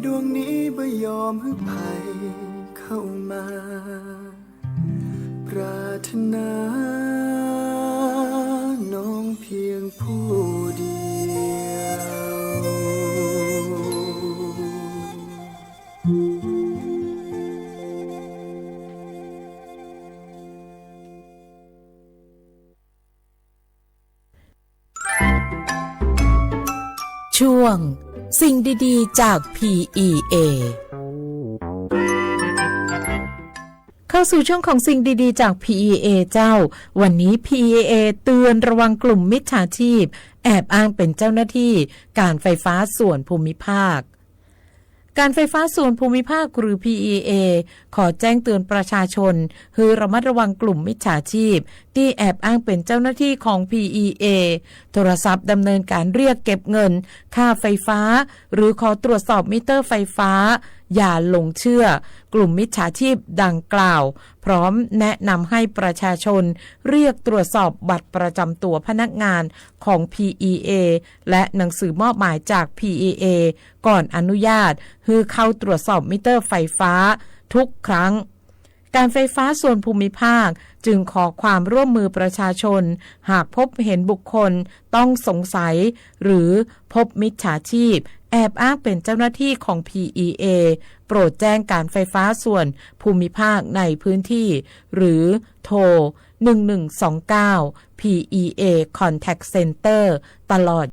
ดวงนี้บ่ยอมหื้อใผเข้ามา ปรารถนาน้องเพียงผู้เดียว ช่วงสิ่งดีๆ จาก พีอีเอ เข้าสู่ช่วงของสิ่งดีๆ จาก พีอีเอ เจ้า วันนี้ พีอีเอ เตือนระวังกลุ่มมิจฉาชีพ แอบอ้างเป็นเจ้าหน้าที่การไฟฟ้าส่วนภูมิภาค การไฟฟ้าส่วนภูมิภาคหรือ พีอีเอ ขอแจ้งเตือนประชาชน หื้อระมัดระวังกลุ่มมิจฉาชีพ ตี้แอบอ้างเป็นเจ้าหน้าที่ของ พีอีเอ โทรศัพท์ดำเนินการเรียกเก็บเงินค่าไฟฟ้า หรือขอตรวจสอบมิเตอร์ไฟฟ้า อย่าหลงเชื่อกลุ่มมิจฉาชีพดังกล่าว พร้อมแนะนำให้ประชาชนเรียกตรวจสอบบัตรประจำตัวพนักงานของ พีอีเอ และหนังสือมอบหมายจาก พีอีเอ ก่อนอนุญาตหื้อเข้าตรวจสอบมิเตอร์ไฟฟ้าทุกครั้ง การไฟฟ้าส่วนภูมิภาคจึงขอความร่วมมือประชาชน หากพบเห็นบุคคลต้องสงสัย หรือพบมิจฉาชีพ แอบอ้างเป็นเจ้าหน้าที่ของ พีอีเอ โปรดแจ้งการไฟฟ้าส่วนภูมิภาคในพื้นที่ หรือโทร หนึ่งหนึ่งสองเก้า พีอีเอ Contact Center ตลอด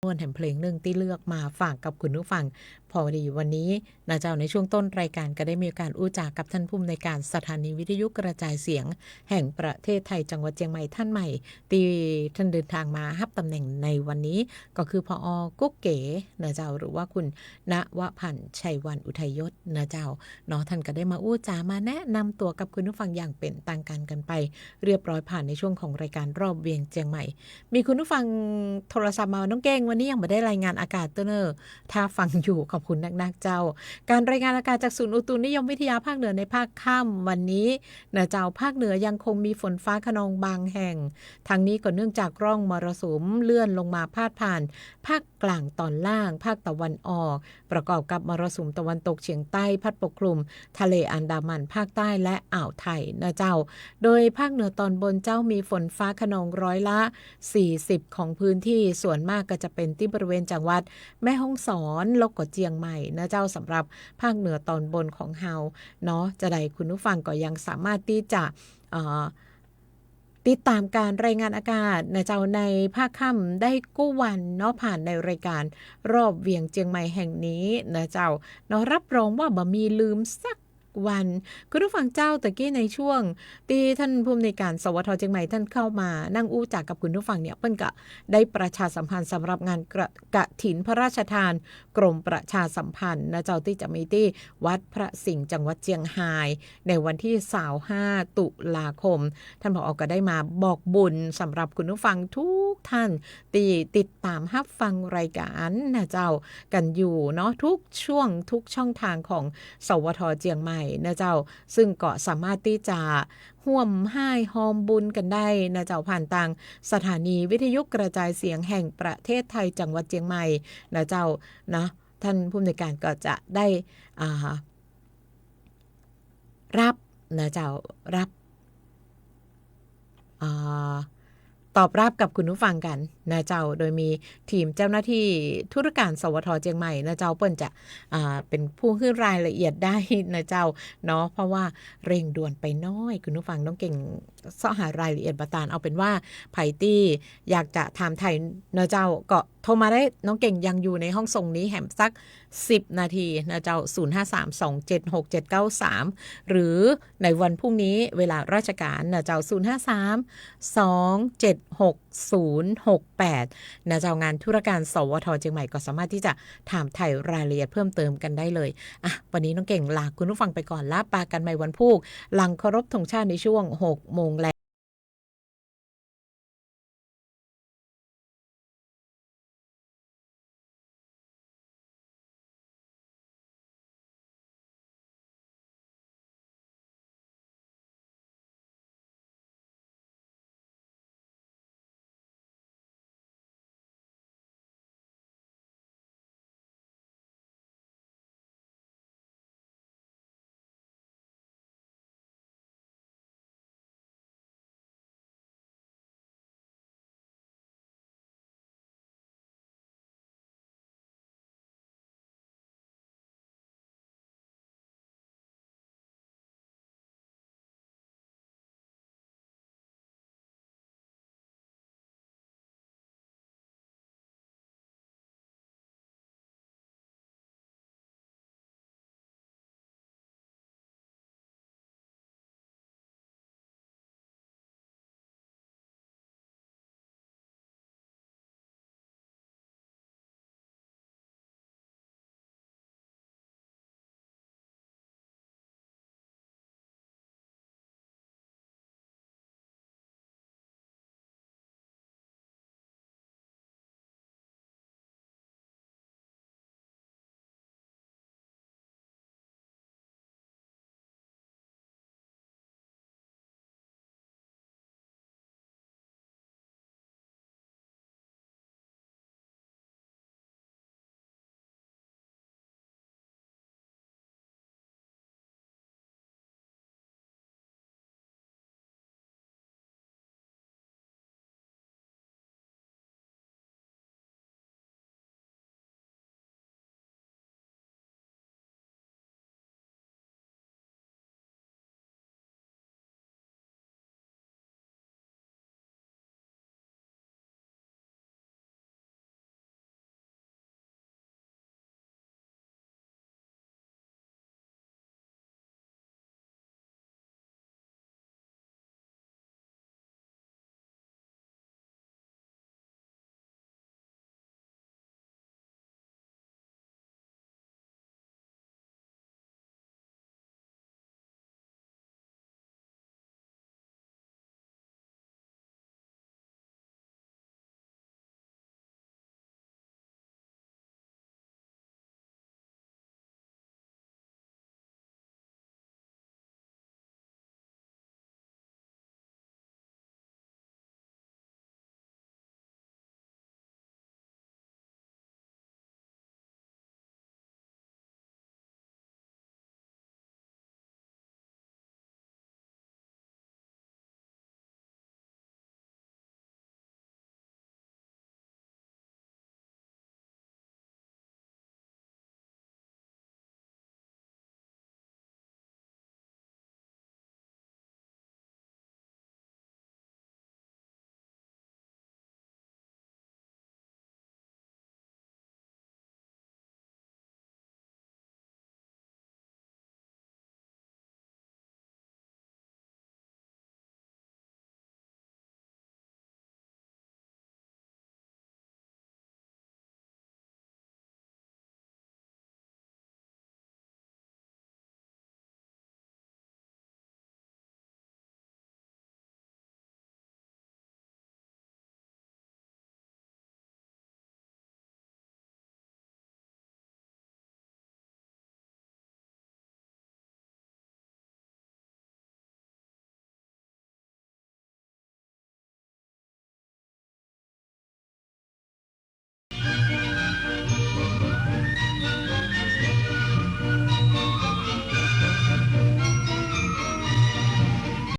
ม่วนแถมเพลงนึ่งตี้เลือกมาฝากกับคุณผู้ฟัง พอดีวันนี้นะเจ้า ในช่วงต้นรายการก็ได้มีโอกาสอู้จ๋ากับท่านผู้อำนวยการสถานีวิทยุกระจายเสียงแห่งประเทศไทยจังหวัดเจียงใหม่ท่านใหม่ ตี้ท่านเดินทางมาฮับตำแหน่งในวันนี้ ก็คือ ผอ กุ๊กเก๋นะเจ้า หรือว่าคุณณวพันธ์ ชัยวรรณอุทัยยศนะเจ้าเนาะ ท่านก็ได้มาอู้จ๋ามาแนะนำตั๋วกับคุณผู้ฟังอย่างเป๋นตางก๋านกั๋นไป เรียบร้อยผ่านในช่วงของรายการรอบเวียงเจียงใหม่ มีคุณผู้ฟังโทรศัพท์มา น้องเก่ง วันนี้ยังบ่ได้รายงานอากาศเต๊อะเน่อ ถ้าฟังอยู่ขอบคุณนักๆ เจ้า ก๋านรายงานอากาศจากศูนย์อุตุนิยมวิทยาภาคเหนือในภาคค่ำวันนี้นะเจ้า ภาคเหนือยังคงมีฝนฟ้าคะนองบางแห่ง ทั้งนี้ก็เนื่องจากร่องมรสุมเลื่อนลงมาพาดผ่านภาคกลางตอนล่าง ภาคตะวันออก ประกอบกับมรสุมตะวันตกเฉียงใต้พัดปกคลุมทะเลอันดามัน ภาคใต้และอ่าวไทยนะเจ้า โดยภาคเหนือตอนบนเจ้ามีฝนฟ้าคะนองร้อยละสี่สิบของพื้นที่ ส่วนมากก็จะเป๋นตี้บริเวณจังหวัดแม่ฮ่องสอน แล้วก็เจียงใหม่นะเจ้า สำหรับภาคเหนือตอนบนของเฮาเนาะ จาใดคุณผู้ฟังก็ยังสามารถตี้จะ เอ่อ ติดตามก๋านรายงานอากาศนะเจ้า ในภาคค่ำได้กู้วันเนาะ ผ่านในรายการรอบเวียงเจียงใหม่แห่งนี้นะเจ้าเนาะ รับรองว่าบ่มีลืมสักวัน คุณผู้ฟังเจ้า ตะกี้ในช่วงตี้ท่านผู้อำนวยการ สวท เจียงใหม่ท่านเข้ามานั่งอู้จ๋ากับคุณผู้ฟังเนี่ย เปิ้นก็ได้ประชาสัมพันธ์สำหรับงานกระ กฐินพระราชทานกรมประชาสัมพันธ์นะเจ้า ตี้จะมีตี้วัดพระสิงห์จังหวัดเจียงฮาย ในวันตี้ซาวห้าตุลาคม ท่านผอ ก็ได้มาบอกบุญสำหรับคุณผู้ฟังทุกท่านตี้ติดตามฮับฟังรายการนะเจ้า กั๋นอยู่เนาะ ทุกช่วงทุกช่องทางของ สวท เจียงใหม่นะเจ้า ซึ่งก็สามารถตี้จะฮ่วมฮ่ายฮอมบุญกั๋นได้นะเจ้า ผ่านตางสถานีวิทยุกระจายเสียงแห่งประเทศไทยจังหวัดเจียงใหม่นะเจ้านะ ท่านผู้อำนวยการก็จะได้ อ่า รับนะเจ้า รับ อ่า ตอบรับกับคุณผู้ฟังกั๋นนะเจ้า โดยมีทีมเจ้าหน้าที่ธุรการ สวท เจียงใหม่นะเจ้า เปิ้นจะ อ่า เป๋นผู้หื้อรายละเอียดได้นะเจ้าเนาะ เพราะว่าเร่งด่วนไปน้อย คุณผู้ฟัง น้องเก่งเซาะหารายละเอียดบ่ตาน เอาเป๋นว่าใผตี้อยากจะถามไถ่นะเจ้า ก็โทรมาได้ น้องเก่งยังอยู่ในห้องส่งนี้แหมสัก สิบนาทีนะเจ้า ศูนย์ห้าสาม สองเจ็ดหก เจ็ดเก้าสาม หรือในวันพรุ่งนี้เวลาราชการนะเจ้า ศูนย์ห้าสาม สองเจ็ดหก ศูนย์หกแปด นะเจ้า งานธุรการ สวท เจียงใหม่ก็สามารถตี้จะถามไถ่รายละเอียดเพิ่มเติมกั๋นได้เลย อ่ะ วันนี้น้องเก่งลาคุณผู้ฟังไปก่อนละ ปะกั๋นใหม่วันพูก หลังเคารพธงชาติในช่วงหกโมงแลง